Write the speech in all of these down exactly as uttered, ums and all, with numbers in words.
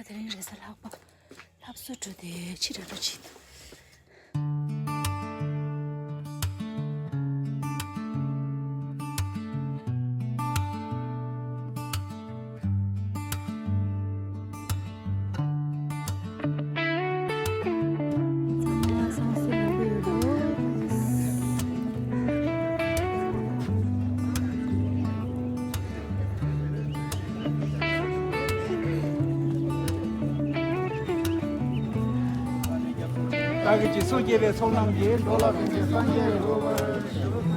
དེ་རིང་རེས་གཟའ་ལྷག་པ་ལྷ་གསོལ་འགྲོ་དེ་ཕྱི་ར་འགྲོ་ཆེད། བདག་གིས་ཅི་གསུང་བགྱིས་པའི་ཚོགས་རྣམས་ཀྱིས། འགྲོ་ལ་ཕན་ཕྱིར་སངས་རྒྱས་འགྲུབ་པར་ཤོག།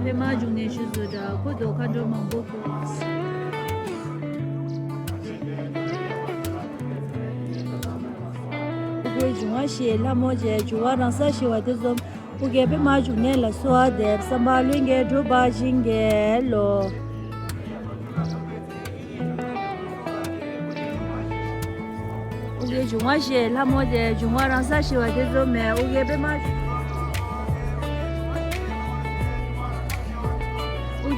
པདྨ་འབྱུང་གནས་ཞུ་བཟོ་འདྲ་ཁོ་དོ་མཁའ་འགྲོ་མང་པོ་ཁྱོད། ཨོ་རྒྱན་འབྱུང་བ་ཞེས་ལྷ་མོ་བཅས་འབྱུང་བ་རང་སར་ཞི་བ་དེ་བཟུམ། ཨོ་རྒྱན་པདྨ་འབྱུང་གནས་ལ་གསོལ་བ་འདེབས། བསམ་པ་ལྷུན་གྱིས་འགྲུབ་པར་བྱིན་གྱིས་རློབས། ཨོ་རྒྱན་འབྱུང་བ་ཞེས་ལྷ་མོ་བཅས་འབྱུང་བ་རང་སར་ཞི་བ་དེ་བཟུམ་མའི། ཨོ་རྒྱན་པདྨ་ཨོ་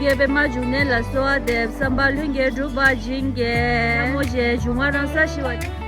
རྒྱན་པདྨ་འབྱུང་གནས་ལ་གསོལ་བ་འདེབས། བསམ་པ་ལྷུན་གྱིས་འགྲུབ་པར་བྱིན་གྱིས། ལྷ་མོ་བཅས་འབྱུང་བ་རང་སར་ཞི་བ།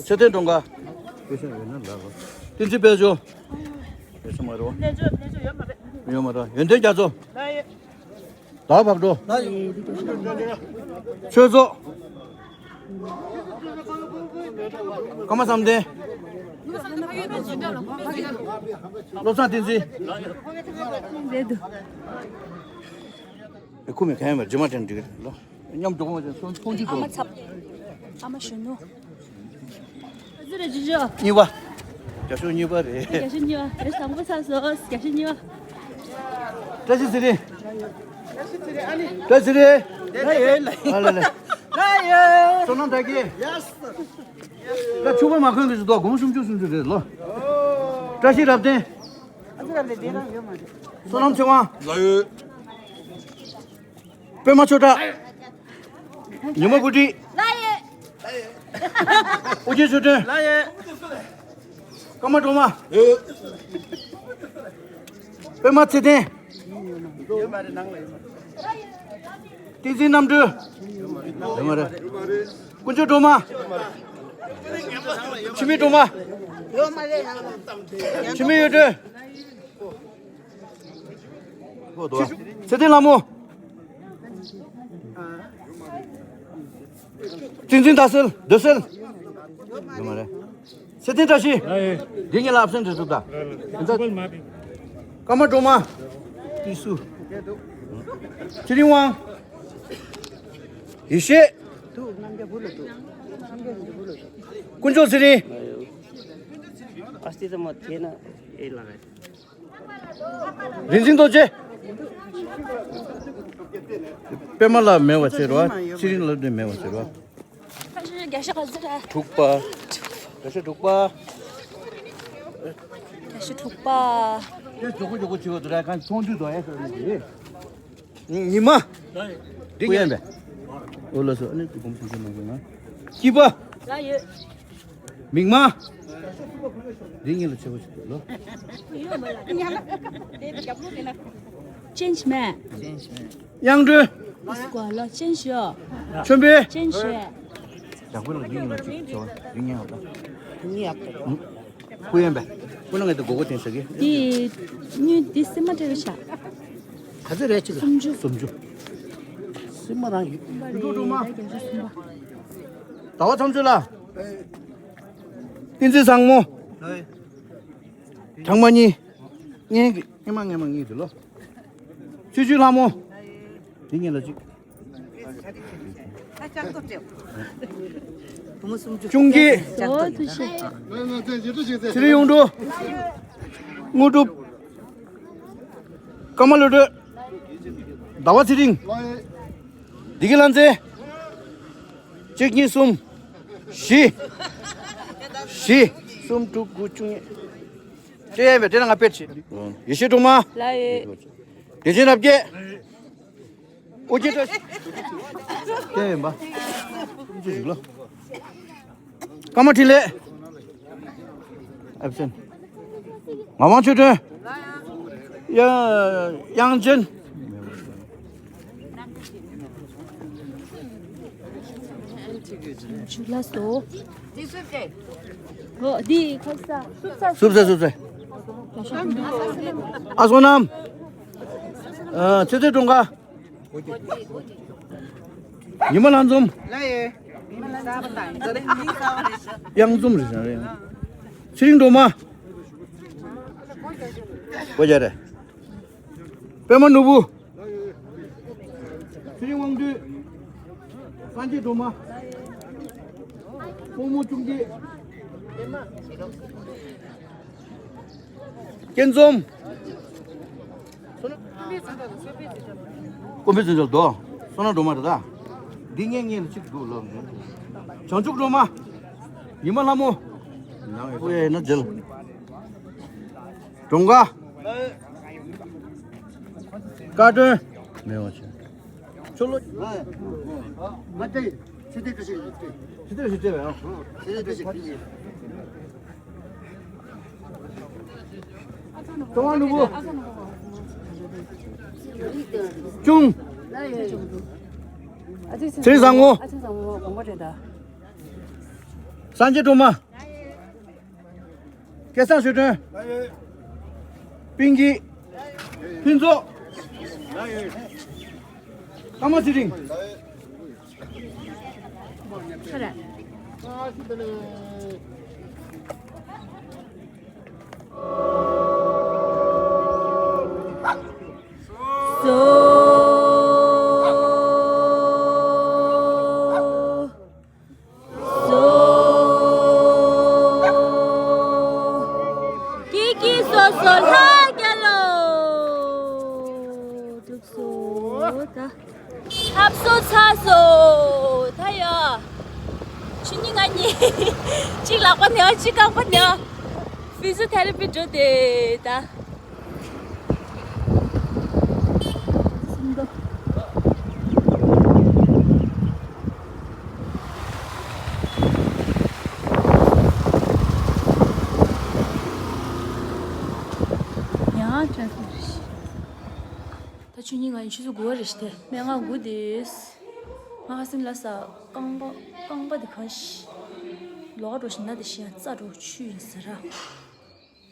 ཚེ་བརྟན་གྲོང་ཁ། བསྟན་འཛིན་དཔལ་འབྱོར། ཡོད་མ་རེད། ཡོན་ཏན་རྒྱ་མཚོ། ཟླ་བ་བག་གྲོ། ཆོས་ཚོགས། ཀརྨ་བསམ་གཏན། བློ་བཟང་བསྟན་འཛིན། རེད་འདུག་ཁུ་མི་ཁ་ཡ་མེར་ཇི་མ་ཅན་འགྲིག་ལོ། མཉམ་འགྲོ་མ་ཅན་སོང་ཐོང་ཅི་ཨ་མ་འགྲོ། ཚབ། ཨ་མ་གཞོན་ནུ། གཉིས་པ། རྒྱ་ཤོག་གཉིས་པ་རེད། རྒྱ་ཤོག་གཉིས་པ་རེད། བཟང་པོ་ཚ་སོ། རྒྱ་ཤོག་གཉིས་པ། བཀྲ་ཤིས་ཚེ་རིང་། བཀྲ་ཤིས་ཚེ་རིང་། ཨ་ནི། བཀྲ་ཤིས་ཚེ་རིང་། ལ་ཡོད་ལ་ཡོད། ཨ་ལ་ལ། ལ་ཡོད། བསོད་ནམས་དར་རྒྱས། ཡ། ད་ཕྱུ་པ་མ་འཁོན་གི་ཟེར་དོ་དགོང་སུམ་ཅུ་སུམ་ཅུ་རེད་ལོ། བཀྲ་ཤིས་རབ་བརྟན། ཨ་ཙི་ར་ལས་དེ་རང་ཡོད་མ་རེད། བསོད་ནམས་ཚེ་དབང་། ལ་ཡོད། པདྨ་ཆོས་གྲགས། ཉི་མ་བུ་ཁྲིད། ལ་ཡོད། ཨོ་རྒྱན་ཆོས་སྒྲོན། ལ་ཡོད། ཀརྨ་སྒྲོལ་མ། ཡོད། པདྨ་ཚེ་བརྟན། ཡོད་མ་རེད་ནང་ལ་ཡོད་མ་རེད། བསྟན་འཛིན་རྣམ་གྲོལ། ཡོད་མ་རེད། ཀུན་སྤྱོད་སྒྲོལ་མ། འཆི་མེད་སྒྲོལ་མ། ཡོད་མ་རེད་ནང་ལ། འཆི་མེད་གཡུ་སྒྲོན། ཚེ་བརྟན་ལྷ་མོ། བསྟན་འཛིན་ཟླ་གསལ་འདོད་གསལ། ཡོད་མ་རེད། ཚེ་བརྟན་བཀྲ་ཤིས། འདི་ཉིད་ལ་ཨབ་སེན་ཊི་རེད་འདུག་ད། ཀརྨ་སྒྲོལ་མ། ཏི་སུ། ཚེ་རིང་དབང་། ཡེ་ཤེས། འདུག་རྣམ་རྒྱལ་བུ་ལ་འདུག་རྣམ་རྒྱལ་འདི་བུ་ལ་འདུག་དཀོན་མཆོག་ཚེ་རིང་། ཨ་སྟི་ཙམ་མ་ཐེ་ན་ཨེ་ལ་ག་རིན་ཆེན་རྡོ་རྗེ། པད་མ་ལ་མེད་པ་བྱེད་རོགས། ཚེ་རིང་ལ་དེ་མེད་པ་བྱེད་རོགས། བརྒྱ་ཆ་ག་ཚོད་རེད། དྲུག་པ། བརྒྱ་ཆ་དྲུག་པ། བརྒྱ་ཆ་དྲུག་པ། དེ་མགྱོགས་པོ་མགྱོགས་པོ་བྱེད་དགོས་འདུག་ར། གང་ཚོང་འདུས་དོ་ཡ་ཟེར་ནི་རེད། ཉི་མ། འདི་ཡིན་པས། འོ་ལགས་སོ། ཨ་ནི་དུ་གོམས་གཤིས་ཤིག་གནང་དགོས་ན། སྐྱིད་པ། ལ་ཡོད། མིག་དམར། འདི་གཉིས་ལ་ཆེ་བ་ཞིག་དགོས་ལོ། ཅན་ཞིག་མེད། དབྱངས་སྒྲོན། སྐོར་ལ་ཅན་ཞིག་མཆོད་འབུལ། ཅན་ཞིག་ཡང་ཁོ་ལ་འདི་གཉིས་ལ་ཆེ་བ་འདི་གཉིས་ལ། གཉིས་ཡག་པོ། ཀུ་ཡན་པས། ཀུ་ན་ངས་ད་གོ་གོ་དེང་ས་གི། འདི་སྨྱུ་འདི་སིལ་མ་སྤྲད་པ་ཤ། ག་ཚོད་རེད་ཅི་ལ། སུམ་ཅུ། སུམ་ཅུ། སིལ་མ་རང་ཡོད། འགྲོ་འགྲོ་མ། ཟླ་བ་མཚམས་ཚོད་ལ། བསྟན་འཛིན་བཟང་མོ། གྲངས་མ་གཉིས། ངན་གི་ངན་མ་ངན་མ་གཉིས་དེ་ལོ། ཆུ་ཆུ་ལྷ་མོ། དེ་གཉིས་ལ་གཅིག་ཆུང་སྐྱེས། ཚེ་རིང་གཡུང་དྲུང་། དངོས་གྲུབ། ཀརྨ་བློ་གྲོས། ཟླ་བ་ཚེ་རིང་། བདེ་སྐྱིད་ལྷ་མཛེས། གཅིག་གཉིས་གསུམ། བཞི། བཞི། གསུམ་དྲུག་དགུ་བཅུ་གཉིས། སྤྲད་ཡས་མེད་སྤྲད་ན་ང་དཔེར་བྱེད། ཡེ་ཤེས་སྒྲོལ་མ། ལ་ཡོད། བདེ་ཆེན་རབ་རྒྱས། ཨོ་ཅེ་ཏྲ། ཀྱེ་ཡིན་པ། ཅི་ཞིག་ལོ། ཀརྨ་འཕྲིན་ལས། ཨེབ་སེན། ངག་དབང་ཆོས་སྒྲོན། ཡ། དབྱངས་ཅན། ཇུ་ལ་སོ། འོ་འདི་ཁ་ས། སུབ་ས། སུབ་ས་སུབ་ས། ཨ་བསོད་ནམས། ཨ་ཚེ་བརྟན་གྲོང་ཁ། ཉི་མ་ལྷ་འཛོམས། དབྱངས་འཛོམས་རེད་ཟེར་རེད། ཚེ་རིང་སྒྲོལ་མ། ཨོ་ཅེ་རེད། པད་མ་ནོར་བུ། ཚེ་རིང་དབང་འདུས། སངས་རྒྱས་སྒྲོལ་མ། སྲུ་མོ་ཆུང་སྐྱེས། སྐྱེ་འཛོམས། ཀུན་ཕན་མཚོན་ཆ་ལ་དོ། བསོད་ནམས་སྒྲོལ་མ་རེད་ད། འདི་ངས་ངས་ལ་གཅིག་འདུག་ལབ་ནས། བྱང་ཆུབ་སྒྲོལ་མ། ཉི་མ་ལྷ་མོ། ཨོ་ཡ་ཡིན་ན་མཇལ། གྲོང་ཁ། བཀའ་དྲིན། མེད་པ་བྱས། ཆོ་ལོ། ང་དེ་ཚེ་འདས་བཀྲ་ཤིས་བདེ། ཚེ་འདས་བཀྲ་ཤིས་བདེ་བས། ཚེ་འདས་བཀྲ་ཤིས་བདེ། ཀྲོང་ཧྭ་ནོར་བུ། ཅུང་། ཚེ་རིང་བཟང་མོ། སངས་རྒྱས་སྒྲོལ་མ། སྐལ་བཟང་ཆོས་སྒྲོན། པིང་གི། ཕུན་ཚོགས། ཀརྨ་ཚེ་རིང་། ཁ་ར། སོ། སོ། སྐྱིད་སྐྱིད་སོ་སོ་ལྷ་རྒྱལ་ལོ། འགྲུབ་སོ་ད། ལྷ་བཟོ་ཚར་སོ་ད་ཡ། ཆུ་གཉིས་ང་གཉིས། གཅིག་ལག་པ་ནས་གཅིག་རྐང་པ་ནས། ཕི་ཟི་ཐེ་ར་པི་འགྲོ་དེ་ད། སུམ་མདོ། ཡང་དྲན་སོང་རེད། ད་ཆུ་གཉིས་ང་གཉིས་ཆུ་ཚོད་དགུ་པ་རེད་ཤི་དེ། སྨན་ཁང་སྒུག་དེས། ང་ཁ་སེམས་ལ་ས་རྐང་པ་རྐང་པ་དེ་གང་ཤི། ལོག་འགྲོ་ཤི་ན་དེ་ཤི་ཡང་རྩ་འགྲོ་ཆུ་ཡིན་ཟེར་ར།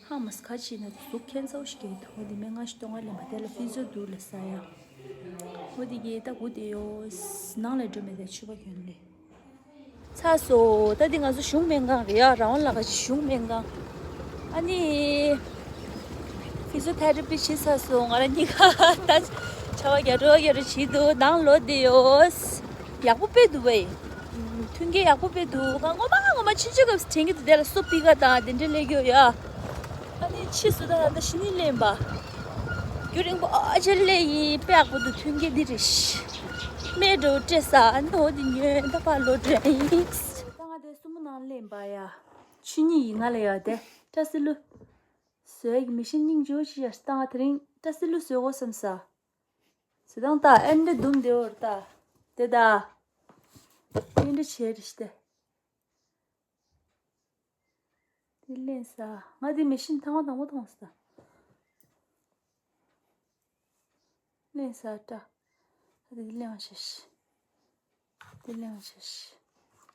ཧ་མ་སི་ཁ་ཆེ་ན་གཟུགས་ཁྱད་མཚར་ཞིག་གི་དོ་དེ་སྨན་ཁང་ཞིག་གཏོང་ག་ལེན་པ་དེ་ལ་ཕི་ཟོ་འདུག་ལ་ས་ཡ། འོ་དེ་གི་ད་སྒུག་དེ་ཡོ། ནང་ལ་འགྲོ་མེད་དེ་ཆུ་བ་གྱོན་ལེ། ཚ་སོ། ད་འདི་ང་ཚོ་གཞུང་སྨན་ཁང་རེད་ཡ། རང་དབང་ལགས་ཀྱི་གཞུང་སྨན་ཁང་། ཨ་ནི། ཕི་ཟི་ཡོ་ཐེ་ར་པི་བྱེད་ཚར་སོང་། ང་རང་གཉིས་ཀ་ད་བྱ་བ་རྒྱ་རོ་རྒྱ་རོ་བྱེད་འདུག་ནང་ལོག་བསྡད་ཡོད། ཡག་པོ་དཔེ་འདུག་བས། མཐུན་རྐྱེན་ཡག་པོ་དཔེ་འདུག་ང་ངོ་མ་ངོ་མ་ཆུང་ཆུང་སྐབས་སུ་དྲན་གྱི་འདུག་དེ་ལ་སོ་པི་ཀ་དང་དེ་འདྲ་སླེབས་ཡོད་ཡ། ཨ་ནི་ཕྱིས་སུ་ད་ད་ལྟ་ཤི་ནི་ལེན་པ། རྒྱུན་རིང་པོ་ཨ་ཅེ་སླེབས་ཡིན། དཔེ་ཡག་པོ་འདུག་མཐུན་རྐྱེན་འདི་རེད་ཤི། སྨན་འགྲོ་སྤྲད་ས་ཨ་ནི་འོ་འདི་ཉོས་ད་ཕར་ལོག་འགྲོ་ཡིན། ད་ང་དེ་སྲུ་མོ་ནང་ལེན་པ་ཡ། ཆུ་གཉིས་ཡིན་ང་ལ་ཡ་དེ་བཀྲ་ཤིས་ལོ། བཟོས་ཀྱི་མི་ཤེས་སྙིང་རྗེ་བོ་ཞིག་ཡར་བཏང་བ་དེ་རིང་བཀྲ་ཤིས་ལོ་བཟོས་འོ་བསམ་ས། བཟོས་བཏང་ད་ཨེ་འདྲ་དུམ་བདེ་བོར་ད། དེ་ད། ཨེ་འདྲ་བྱས་རེད་ཤི་ཏེ། དེ་ལེན་ས། ང་དེ་མི་ཤེས་ཐང་བ་དང་པོ་མཐོང་ས། ལེན་ས་ད། ད་དེ་ལེན་བ་བྱས་ཤི། དེ་ལེན་བ་བྱས་ཤི།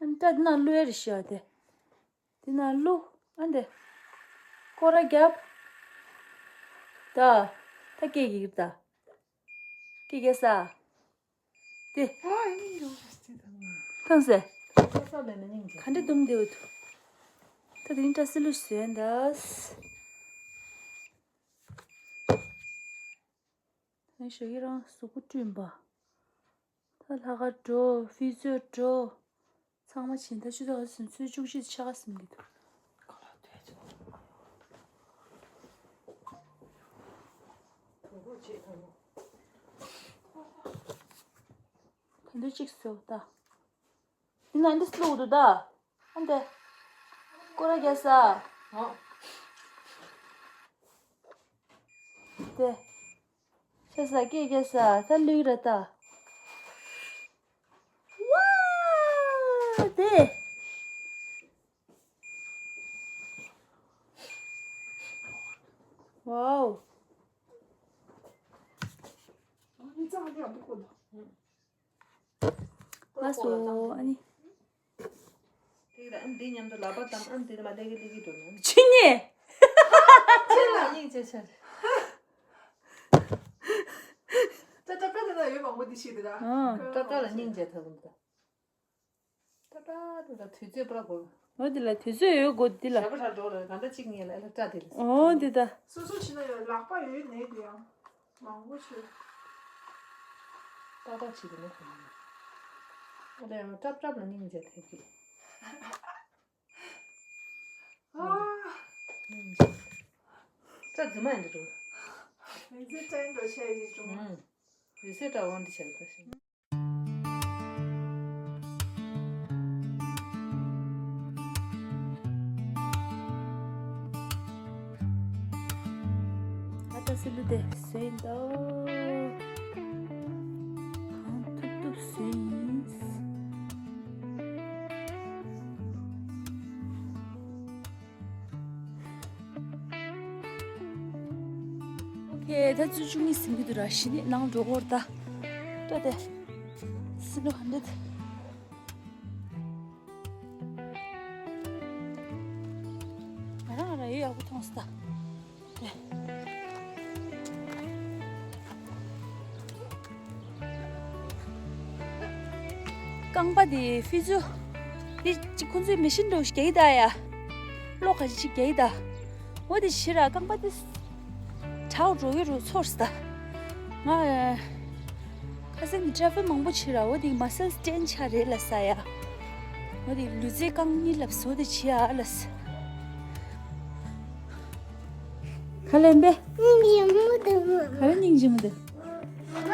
ཨ་ནི་ད་དེ་ན་ལོས་རེད་ཤི་ཨ་དེ། དེ་ན་ལོ། ཨ་འདི། སྐོར་ར་རྒྱབ། ད། ད་སྐད་ཀྱི་ད། སྐད་རྒྱག་ས། དེ། ཐང་སེ། ག་འདྲ་དུམ་བདེ་བོ་འདུག་ད་དེ་རིང་བཀྲ་ཤིས་ལོ་བཟོས་འདི། ད་ཞོགས་ཀྱི་རང་གཟུགས་པོ་བསྐྲུན་པ། ད་ལྷག་དཀར་འགྲོ། ཕི་ཛིའོ་འགྲོ། ཚང་མ་བྱིན་ད་ཆུ་ཚོད་ག་ཚོད་ཚོད་བཅུ་གཅིག་ཕྱེད་ཀ་ཟིན་གྱི་འདུག་ག་འདྲ་གཅིག་བཟོ་ད། འདི་ན་འདི་སློག་འདུག་ད། ཨ་འདི། སྐོར་ར་རྒྱག་ས། ཨོ། དེ། ཤ་ཟ་སྐད་རྒྱག་ས་ད་ལུས་ར་ད། ཝ། དེ། ཝའོ། ལགས་སོ། ཨ་ནི། དེ་ལ་ཨ་འདི་མཉམ་དུ་ལག་པ་བརྡམས། ཨ་འདི་ལ་མ་ལེ་གི་ལེ་གི་འགྲོ་ན། ཆུ་ཉེ། ཁྱེད་ལ་སྙིང་རྗེ་ཆེ། ཏྲ་ཏྲ་ཏྲ་ཏྲ་ཡོད་མང་པོ་འདི་ཤེས་འདི་ར། ཨང་། ཏྲ་ཏྲ་ལ་སྙིང་རྗེ་ཐག་གི་འདུག་ད་ད་ད་ད་དུས་ཚོད་པར་གོ། འོ་འདི་ལ་དུས་ཚོད་ཡོད་དགོས་འདི་ལ། ཞག་པོ་ཧྲ་འགྲོ་ལ་གང་འདྲ་གཅིག་ཉལ་ལ་ཨེ་ལ་སྐྲ་དེ་ལ། འོ་འདི་ད། སོ་སོ་བྱིན་ན་ཡོད། ལག་པ་ཡོད་ནས་དེ་ཡང་མང་པོ་ཆེ། ཏག་ཏག་བྱེད་དེ་ནས་གོ་ནས། ཨ་ལས་ཡང་སྲབ་སྲབ་ལ་སྙིང་རྗེ་ཐེབས་ཀྱི། ཨ། སྙིང་རྗེ། སྐྲ་རྫུན་མ་ཡིན་འདུག་མི་ཚེ་སྐྲ་འགྲོ་ཆེ་ཡིན་འགྲོ། ཨང་། མི་ཚེ་སྐྲ་འོང་འདི་བྱས་པ་ཞིག་ཨ་ད་སི་ལུ་དེ་སུ་ཡིན་ད། གང་ཐུབ་ཐུབ་སུ་ཡིན། ཨོ་ཁེ། ད་ཚོད་བཅུ་གཉིས་ཟིན་གྱི་འདུག་ར། གཞི་ནས་ནང་འགྲོ་དགོས་རེད་ད། སྤྲོ་སྟེ། སི་ལུ་ཧན་ཌེད། ང་རང་ང་རང་ཡོད་ཡག་པོ་མཐོང་སོང་ད། རྐང་པ་དེ་ཕི་ཛུ། དེ་གཅིག་ཁོང་ཚོའི་མེ་ཤིན་འདྲ་བོ་ཞིག་རྒྱག་གི་ད་ཡ། གློག་ག་ཅིག་རྒྱག་གི་ད། འོ་དེ་ཕྱིར་ར་རྐང་པ་དེ། དྲག་འགྲོ་གི་རུ་ཚོར་སོང་ད། ང་། ཁ་སང་གི་ཊེ་ར་ཕིག་མང་པོ་ཕྱིར་ར་འོ་དེ་མ་སལ་སི་ཊེན་ཆ་རེད་ལ་ས་ཡ། འོ་དེ་ལུས་རྩལ་རྐང་གཉིས་ལབ་སོ་དེ་བྱེད་ཡ་ལ་ས། ག་ལེན་པས། སྙིང་རྗེ་མོ་དང་། ག་རེ་སྙིང་རྗེ་མོ་དེ།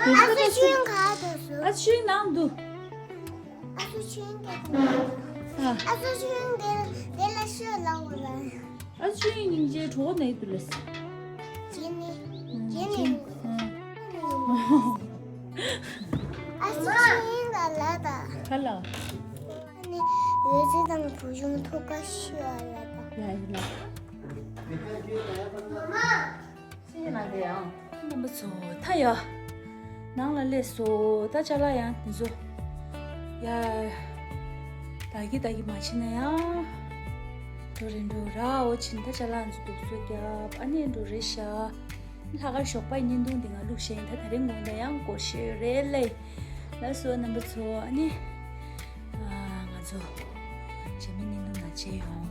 ཨ་སུ་ཆུང་ག་དུ་སུ། ཨ་ཆུང་ནང་དུ། ཨ་སུ་ཆུང་ག་དུ། ཨ། ཨ་སུ་ཆུང་ག་དེ་ལ་ཤོད་ལ་འོ་ལ། ཨ་སུ་ཆུང་སྙིང་རྗེ་གྲོགས་ནས་དུ་ལས། ཇི་ནི། ཇི་ནི། ཨ་སུ་ཆུང་ག་ལ་ད། ག་ལ། ནི་འོད་ཟེར་དང་བུ་ཆུང་ཐུག་ག་ཤོད་ལ་ད། ཡ་ཡིན་ལ། ཤེས་ན་དེ་ཡང་། རྣམ་པ་ཚོ་ད་ཡ། ནང་ལ་སླེབས་སོ། ད་ཅ་ལག་ཡང་དེ་ཚོ། ཡ། ད་གི་ད་གི་མ་ཕྱིན་ན་ཡང་། འགྲོ་རེ་འགྲོ་ར་འོ་ཕྱིན་ད་ཅ་ལག་ཚོ་འདུག་སོ་རྒྱབ་ཨ་ནེ་འགྲོ་རེ་ཤ། ལྷག་དཀར་ཞོགས་པའི་བརྙན་ཐུང་འདི་ང་བླུགས་བཞག་ཡིན། ད་ད་རིང་དགོང་དག་ཡང་སྐོར་ཤོད་རེད་ལེ། ལགས་སོ་རྣམ་པ་ཚོ། ཨ་ནི། ཨ། ང་ཚོ་རྗེས་མའི་བརྙན་ཐུང་ནང་མཇལ་ཡོང་།